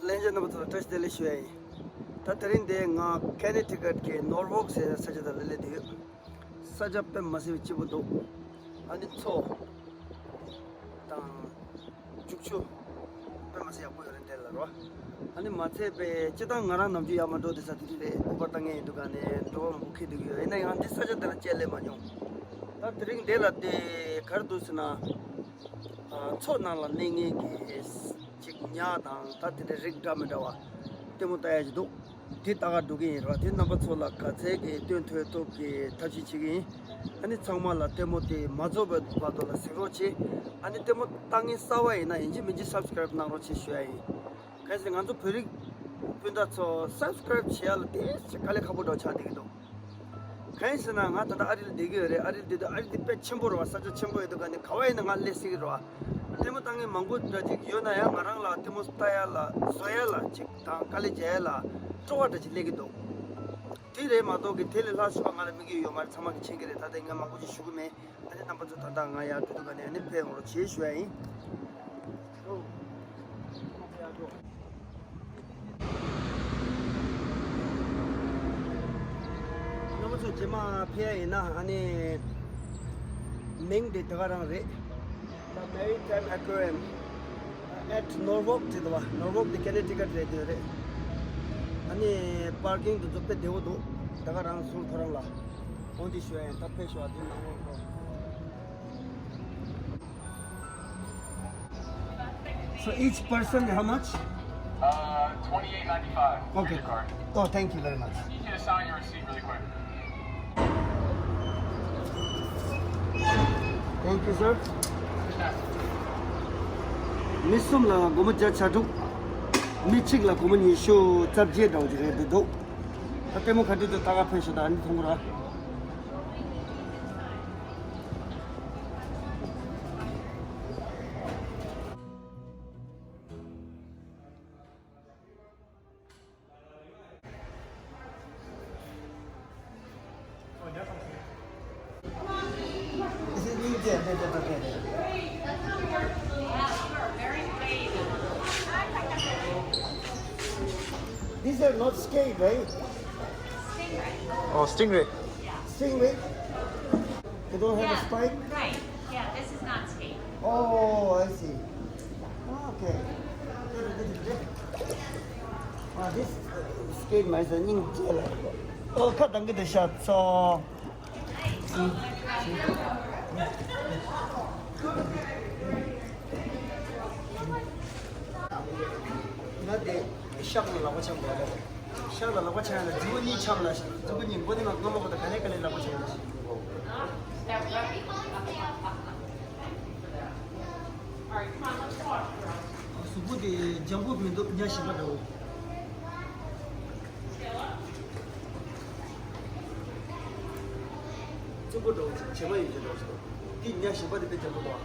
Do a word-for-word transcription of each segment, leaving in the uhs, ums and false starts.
ལྷན་རྒྱས་རྣམ་པ་ཚོ་ལ་བཀྲ་ཤིས་བདེ་ལེགས་ཞུ་ཡ་ཡིན། ད་དེ་རིང་འདི་ང་ཀེ་ནེ་ཊི་ཀཊ་གི་ནོར་ཝོག་ཟེར་ས་ཆ་དེ་ལ་སླེབས་བསྡད་ཡོད། ས་ཆ་དཔེ་མ་སྲིད་པའི་སྐྱིད་པོ་འདུག་ཨ་ནི་མཚོ་དང་རྒྱུག་ཆུ་དཔེ་མ་སྲིད་ཡག་པོ་ཡོད་རེད་འདི་ལ་རོ། ཨ་ནི་མ་ཚད་པའི་སྤྱིར་བཏང་ང་རང་ནམ་རྒྱུན་ཡར་མར་འགྲོ་བསྡད་ས་དེ་འདྲ་རེད། ཨུ་བར་བཏང་མཁན་ཡིན་འདུག་ག་ནས་འགྲོ་བ་མང་པོ་འཁེལ་བསྡད་ཀྱི་ཡོད། ཡིན་ན་ཡང་འདི་ས་ཆ་འདི་ལ་སྐྱེལ་སླེབས་མ་མྱོང་། ད་དེ་རིང་འདི་ལ་བསྡད་ག་རེ་འདུག་ཟེར་ན། ཨ། མཚོ་ནང་ལ་གནས་མཁན་གྱི་ཅིག་ཉ་དང་ད་དེ་འདྲའི་རིགས་འདྲ་མི་འདྲ་བ་ལྟད་མོ་ལྟ་ཡ་ཞིག་འདུག་དེ་ལྟ་ག་འགྲོ་གི་ཡིན་ར། དེ་རྣམ་པ་ཚོ་ལ་ག་ཚད་ཀྱི་སྟོན་ཐུབ་ཐུབ་ཀྱི་ཐབས་ཤེས་བྱེད་ཀྱི་ཡིན། ཨ་ནི་ཚང་མ་ལ་ལྟད་མོ་དེ་མ་རྫོགས་པའི་བར་དུ་ལ་གཟིགས་རོགས་བྱེད། ཨ་ནི་ལྟད་མོ་ལྟ་མཁན་གསར་པ་ཡིན་ན་ཡིན་གཅིག་མིན་གཅིག་སབ་སི་ཀ་རེབ་གནང་རོགས་བྱེད་ཞུ་ཡ་ཡིན། གལ་སྲིད་ང་ཚོ་བོད་རིགས་སྤུན་ཟླ་ཚོ་སབ་སི་ཀ་རེབ་བྱེད་ཡ་ལ་དེ་དཀའ་ལས་ཁག་པོ་འདྲ་ཆགས་བསྡད་ཀྱི་འདུག་གང་ཡིན་ཟེར་ན་ང་ད་ལྟ་ཨ་རི་ལ་བསྡད་ཀྱི་ཡོད་རེད། ཨ་རི་ལ་བསྡད་དུས་ཨ་རི་དེ་དཔེ་ཆེན་པོ་རེད་བ། ས་ཆ་ཆེན་པོ་ཡོད་དུས་ག་ནས་ག་བ་ཡིན་ན་ང་སླེབས་སྲིད་ཀྱི་རེད་བ། ལྟད་མོ་ལྟ་མཁན་མང་པོ་འདྲ་ཅིག་ཡོད་ན་ཡང་ང་རང་ལ་ལྟད་མོ་ལྟ་ཡ་ལ་བཟོ་ཡ་ལ་ཅིག་དང་དཀའ་ལས་རྒྱག་ཡ་ལ་སྤྲོ་བ་འདྲ་ཅིག་སླེབས་ཀྱི་འདུག་དེ་རེད་མ་གཏོགས་ཀྱི་དེ་ལས་ལྷག་ཞུ་བ་ང་ལ་དམིགས་ཡུལ་ཡོད་མ་རེད། ཚང་མ་གིས་མཁྱེན་གྱི་རེད། ད་ལྟ་ངས་མང་པོ་ཅིག་ཞུ་གི་མེད། ཨ་ནི་རྣམ་པ་ཚོ་ད་ལྟ་ང་ཡར་འགྲོ་དུས་ག་ནས་ཨ་ནི་ཕེབས་ཡོང་རོགས་བྱེད་ཞུ་ཡ་ཡིན། རྣམ་པ་ཚོ་རྗེས་མ་ཕེབས་ཡ་ཡིན་ན་ཨ་ནི་མིང་དེ་དེ་ག་རང་རེད། The Maritime Aquarium at Norwalk དེ་འདུག་བ། ནོར་ཝོག་དེ་ཀེ་ནེ་ཊི་ཀཊ་རེད་འདོད་རེད། ཨ་ནི་པར་ཀིང་དེ་ཚོ་དཔེ་བདེ་བོ་འདུག་དེ་ག་རང་ཟུར་ཁོ་རང་ལ་འོང་དེ་ཞུ་ཡ་ཡིན། ད་ཕེབས་ཤོག་ཨ་དེ་ནང་ལོགས་ལ། So each person, how much? Uh, twenty-eight ninety-five. Okay. Card. Oh, thank you very much. I need you to sign your receipt really quick. Thank you, sir. མི་གསུམ་ལ་སྒོར་མོ་བརྒྱ་ཆ་དྲུག་མི་གཅིག་ལ་སྒོར་མོ་ཉི་ཤུ་རྩ་བརྒྱད་འདྲ་བོ་ཅིག་རེད་འདུག་ད་ལྟད་མོ་ག་འདྲ་འདུག་ལྟ་ག་ཕེབས་ཤོག་ད་ཨ་ནི་མཐོང་གི་ར། These are not skate, right? Oh, stingray. Stingray? They don't have a spike? Right. Yeah, this is not skate. Oh, I see. Okay. Ah, this skate མ་ཟད་སྙིང་རྗེ་ལ། ཨོ་ཁ་དང་གི་དེ་ཤ་ཚོ། ང་དེ་ཤག་ལ་ལག་པ་འཆང་དགོས་རེད། ཤག་ལ་ལག་པ་འཆང་ཡ་ལ་མཛུབ་གུ་གཉིས་འཆང་ལ། མཛུབ་གུ་གཉིས་མགོ་ནས་མར་མགོ་ལོག་ག་ད་ག་ནས་ག་ནས་ལག་པ་འཆང་ཡ་ལ། གཟུགས་པོ་དེ་ལྗང་གུ་མི་འདུག་ཉ་གཞན་པ་འདྲ་བོ། གཙུག་པོ་འདྲ་བོ་ཅིག་བྱེ་མ་ཡོད་ཀྱི་འདྲ་བོ་ཞིག་འདུག་དེ་ཉ་གཞན་པ་དེ་དཔེ་ལྗང་གུ་འདུག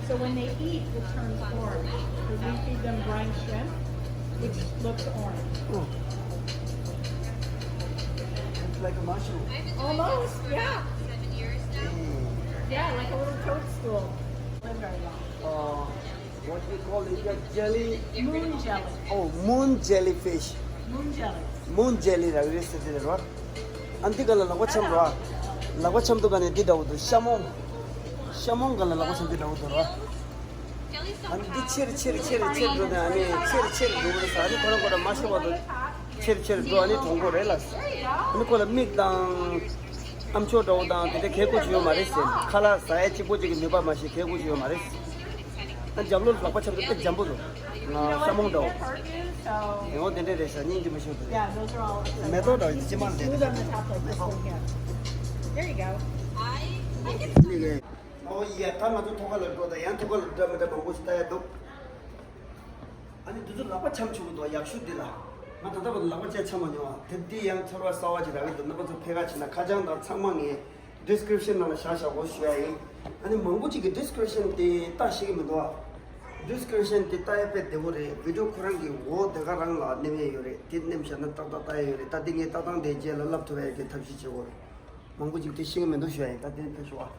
So when they eat, it turns orange. So we feed them brine shrimp, which looks orange. Oh. It's like a mushroom. Almost, yeah. Mm. Yeah, like a little toadstool. Very well. Uh, what we call it, a jelly. Moon jelly. Oh, moon jellyfish. Moon jelly. Moon jelly ར་རེད་ཟེར་དེ་རེད་རོ། ཨ་འདི་ག་ལ་ལག་པ་འཆམ་རོ། ལག་པ་འཆམ་དུ་ག་ནས་འདི་འདྲ་བོ་འདུག་ཤ་མོང་། ཤ་མོང་ག་ལ་ལག་པ་འཆམ་འདི་འདྲ་བོ་འདུག་རོ། ཨ་ནི་འདི་ཆེར་ཆེར་ཆེར་ཆེར་འགྲོ་ནས་ཨ་ནི་ཆེར་ཆེར་འགྲོ་བ་རེད་ཟེར། ཨ་ནི་ཁོ་རང་ཁོ་རང་མ་ཤི་བར་དུ་ཆེར་ཆེར་འགྲོ། ཨ་ནི་གྲོང་པོ་རེད་ལ། ཨ་ནི་ཁོ་ལ་མིག་དང་། ཨམ་ཅོག་འདྲ་བོ་དང་དེ་འདྲ་གལ་དགོས་ཀྱི་ཡོད་མ་རེད་ཟེར། ཁ་ལག་ཟ་ཡ་གཅིག་པོ་གཅིག་གི་ནུས་པ་མ་ཞིག་གལ་དགོས་ཀྱི་ཡོད་མ་རེད། ཨ་འཇམ་ལོ་ལག་པ་འཆམ་དུས་དཔེ་འཇམ་པོ་འདུག་ང་ཤ་མོང་འདྲ་བོ། ཡོང་དེ་འདྲ་རེད་ཤག་སྙིང་རྗེ་མོ་ཞིག་འདུག་མེ་ཏོག་འདྲ་བོ་ཅི་མ་འདྲ་འདུག་ཨོ་ཡ་ད་ང་ཚོ་ཐོག་ཁ་ལ་འགྲོ་དང་། ཡང་ཐོག་ཁ་ལ་འགྲོ་དང་ཡང་ཐོག་ཁ་ལ་འདྲ་མི་འདྲ་མང་པོ་ཞིག་ལྟ་ཡ་འདུག་ཨ་ནི་འདི་ཚོ་ལག་པ་འཆམ་ཆོག་གི་འདུག་ཡག་ཤོས་འདི་ལ། ང་ད་ལྟ་བར་དུ་ལག་པ་བཅས་འཆམ་མ་མྱོང་བ་དེ་འདི་ཡང་ཚོར་བ་གསར་བ་ཅིག་རག་གི་འདུག་རྣམ་པ་ཚོ་ཕེབས་ཁ་བྱས་ན་ཁ་བྱང་དང་ཚང་མ་ངས་description ནང་ལ་བཞག་བཞག་གོ་ཞུ་ཡ་ཡིན། ཨ་ནི་མང་པོ་ཅིག་གིས་description དེ་ལྟ་ཤེས་ཀྱི་མི་འདུག་ཨ། description དེ་ལྟ་ཡ་དཔེ་བདེ་བོ་རེད། video ཁོ་རང་གི་འོག་དེ་ག་རང་ལ་མནན་ཡ་ཡོད་རེད། དེ་མནན་བཞག་ན་ཏག་ཏག་ལྟ་ཡ་ཡོད་རེད། ད་དེ་ངས་ལྟ་སྟངས་དེ་རྗེས་ལ་བསླབ་ཐུབ་ཡ་གི་ཐབས་ཤེས་བྱེད་དགོས་རེད། མང་པོ་ཅིག་དེ་ཤེས་ཀྱི་མི་འདུག་ཞུ་ཡ་ཡིན། ད་དེ་ནས་ཕེབས་ཤོག་ཨ།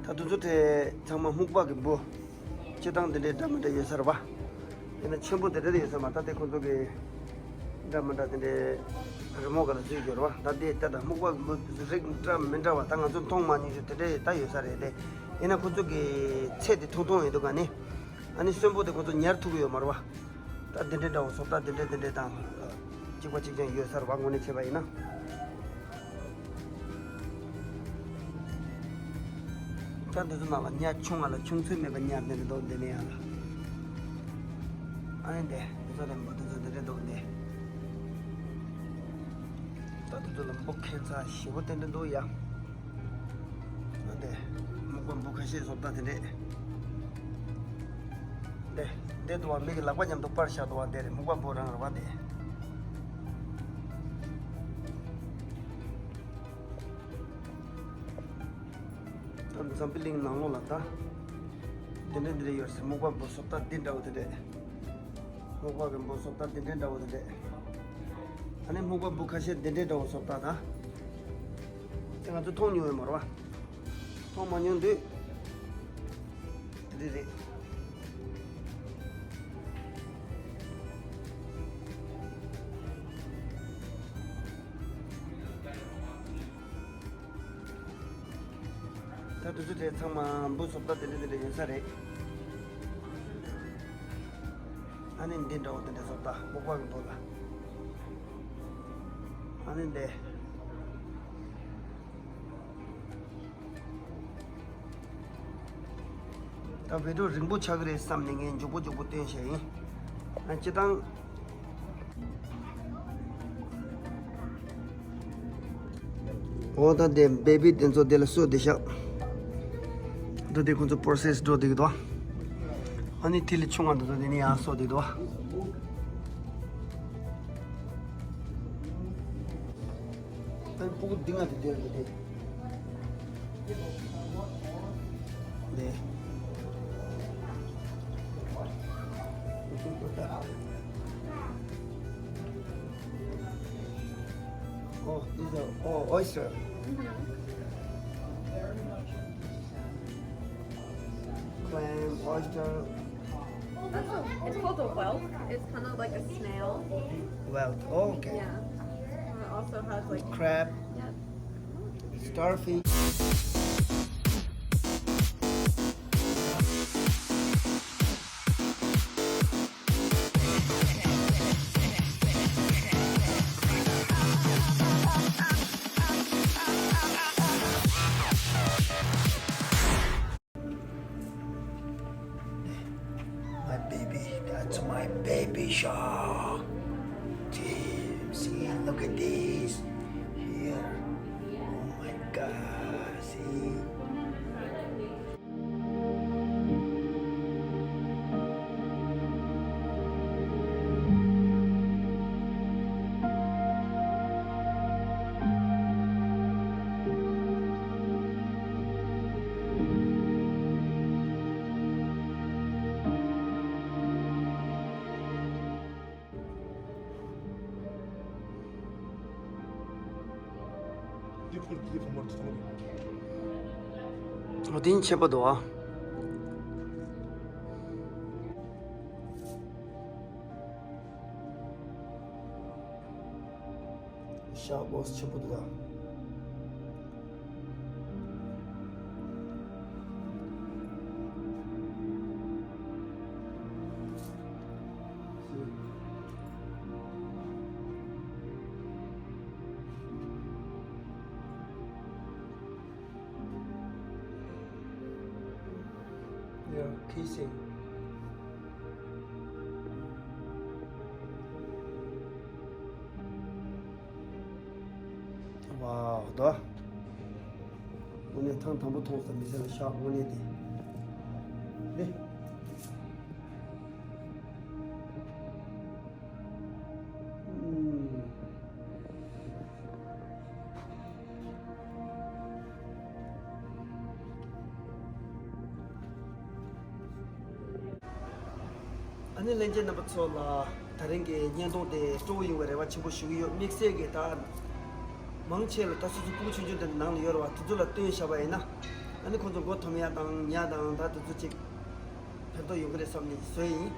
ད་དུང་ཚོ་དེ་ཚང་མ་སྨུག་པ་གི་འབུ། སྤྱིར་བཏང་དེ་འདྲའི་འདྲ་མི་འདྲ་ཡོད་ས་རེད་པ། དེ་ན་ཆེན་པོ་དེ་འདྲ་དེ་ཡོད་ས་མ། ད་དེ་ཁོང་ཚོ་གི་འདྲ་མི་འདྲ་དེ་འདྲའི་རི་མོ་ག་ལ་བཟོས་ཡོད་རེད་པ། ད་དེ་ལྟ་ད་སྨུག་པ་གི་འབུ་རིགས་འདྲ་མི་འདྲ་བ་ད་ང་ཚོ་མཐོང་མ་མྱོང་ཞིག་དེ་འདྲའི་ད་ཡོད་ས་རེད། དེ་ཡིན་ན་ཁོང་ཚོ་གི་ཚད་དེ་ཐུང་ཐུང་ཡོད་འདུག་ག་ནི། ཨ་ནི་གསོན་པོ་དེ་ཁོང་ཚོ་ཉར་ཐུབ་ཀྱི་ཡོད་མ་རེད་པ། ད་དེ་འདྲའི་འདྲ་བོ་སོགས་ད་དེ་འདྲའི་དེ་འདྲའི་དང་། གཅིག་པ་གཅིག་རྐྱང་ཡོད་ས་རེད་པ། དངོས་གནས་བྱས་པ་ཡིན་ན། ད་འདི་ཚོ་ནང་ལ་ཉ་ཆུང་ང་ལ་ཆུང་ཚོད་མེད་པ་ཉ་འདི་འདྲ་འདུག་འདི་ནས་ཡང་ལ། ཨ་ནི་འདི་འདི་ཚོ་རེད་མོ། འདི་ཚོ་འདི་འདྲ་འདུག་འདི། ད་འདི་ཚོ་ལ་འབུ་ཁྱད་མཚར་ཞེ་པོ་དེ་འདྲ་འདུག་ཡ། ཨ་འདི་སྨུག་པ་འབུ་ཁ་ཤས་བཟོ་ལྟ་དེ་འདྲས། འདི་འདི་འདུག་བ། མི་གི་ལག་པ་མཉམ་དུ་སྤར་བཞག་འདུག་བ། འདི་རེད་སྨུག་པ་འབུ་རང་རེད་བ་འདི། ད་འཛམ་བུ་གླིང་ནང་ལོགས་ལ་ད། དེ་འདྲ་དེ་འདྲ་ཡོད་ཟེར། སྨུག་པ་འབུ་སོབ་ད་འདི་འདྲ་བོ་དེ་འདྲས། སྨུག་པ་གི་འབུ་སོབ་ད་འདི་འདྲ་འདྲ་བོ་དེ་འདྲས། ཨ་ནི་སྨུག་པ་འབུ་ཁ་ཤས་འདི་འདྲ་འདྲ་བོ་སོབ་ད་ད། དེ་ང་ཚོ་མཐོང་མྱོང་ཡོད་མ་རེད་བ། མཐོང་མ་མྱོང་དུས། དེ་འདྲ་རེད། ད་དུས་ཚོད་དེ་ཚང་མ་འབུ་སོབ་ད་དེ་འདྲ་དེ་འདྲ་ཡོད་ས་རེད། ཨ་ནི་འདི་འདྲ་བོ་དེ་འདྲ་སོབ་ད་སྨུག་པ་གི་འབུ་ལ། ཨ་ནི་འདི། ད་བི་ཌིའོ་རིང་པོ་ཆགས་ཀྱི་རེད་བསམ་ནས་ངས་མགྱོགས་པོ་མགྱོགས་པོ་བཏོན་བཞག་ཡིན། ཨ་སྤྱིར་བཏང་། འོ་ད་དེ་བེ་བི་དེ་ཚོ་དེ་ལ་གསོ་དེ་བཞག་ད་དེ་ཁོང་ཚོ་པོ་རོ་སེ་སི་འགྲོ་བསྡད་ཀྱི་འདུག་ཨ་ནི་དེ་ལས་ཆུང་བ་དེ་ཚོ་དེ་ནས་ཡར་གསོ་བསྡད་འདུག་ཨ་ནི་སྤུ་གུ་འདི་ང་དེ་དེ་ལ་དེ། ལས། Oh, these are all oyster. Clam, oyster. That's a, it's called a whelk. It's kind of like a snail. Whelk. Oh, okay. Yeah. And it also has like crab. Yep. Starfish. My baby, that's my baby shark. Damn, see, look at this. Here. Oh my God, see. འོ་དེ་ཁྱད་པར་འདུག་ཨ། ཤག་བོ་སི་ཆེན་པོ་འདུག་ཨ། Yeah, kissing. Wow, ད། དངོས་གནས་ཐེངས་དང་པོ་མཐོང་ས་མི་ཚེ་ལ་ཤག་དངོས་གནས་དེ། དེ། ཨུམ། ཨ་ནི་ལྷན་རྒྱས་རྣམ་པ་ཚོ་ལ་ད་རིང་གི་བརྙན་ཐུང་དེ་སྤྲོ་བོ་ཡོང་བའི་རེ་བ་ཆེན་པོ་ཞུ་གི་ཡོད། དམིགས་བསལ་གྱི་ད་མང་ཆེ་ལ་ད་སོ་སོ་སྤུ་གུ་ཆུང་ཆུང་དེ་ནང་ལ་ཡོད་རེད་བ། དེ་ཚོ་ལ་སྟོན་བཞག་པ་ཡིན་ན། ཨ་ནི་ཁོང་ཚོ་མགོ་འཐོམ་ཡ་དང་ཉ་དང་ད་དེ་ཚོ་ཅིག་ཕན་ཐོགས་ཡོང་གི་རེད་བསམ་ནས་བཟོས་ཡིན།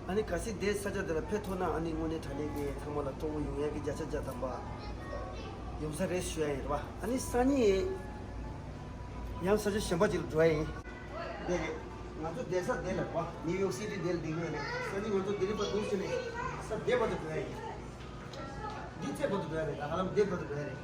ཨ་ནི་གལ་སྲིད་དེ་ས་ཆ་དེ་ལ་ཕེབས་ཐུབ་ན་ཨ་ནི་དངོས་གནས་དྲང་གནས་ཀྱི་ཚང་མ་ལ་སྤྲོ་བོ་ཡོང་ཡ་གི་བརྒྱ་ཆ་བརྒྱ་ཐམ་པ་ཡོང་ས་རེད་ཞུ་ཡ་ཡིན་རེད་བ། ཨ་ནི་སང་ཉིན་ཡང་ས་ཆ་གཞན་པ་ཅིག་ལ་འགྲོ་ཡ་ཡིན། དེ་རེད། ང་ཚོ་བསྡད་ས་དེ་ལ་རེད་བ། ནིའུ་ཡོག་སི་ཊི་དེ་ལ་བསྡད་ཀྱི་ཡོད་རེད། སང་ཉིན་ང་ཚོ་ལྡི་ལི་བར་འདུག་ཟེར་ནས་ས་དེ་བར་དུ་འགྲོ་ཡ་ཡིན། འདི་ཚེ་བར་དུ་འགྲོ་ཡ་རེད། ད་ཧ་ལམ་དེ་བར་དུ་འགྲོ་ཡ་རེད།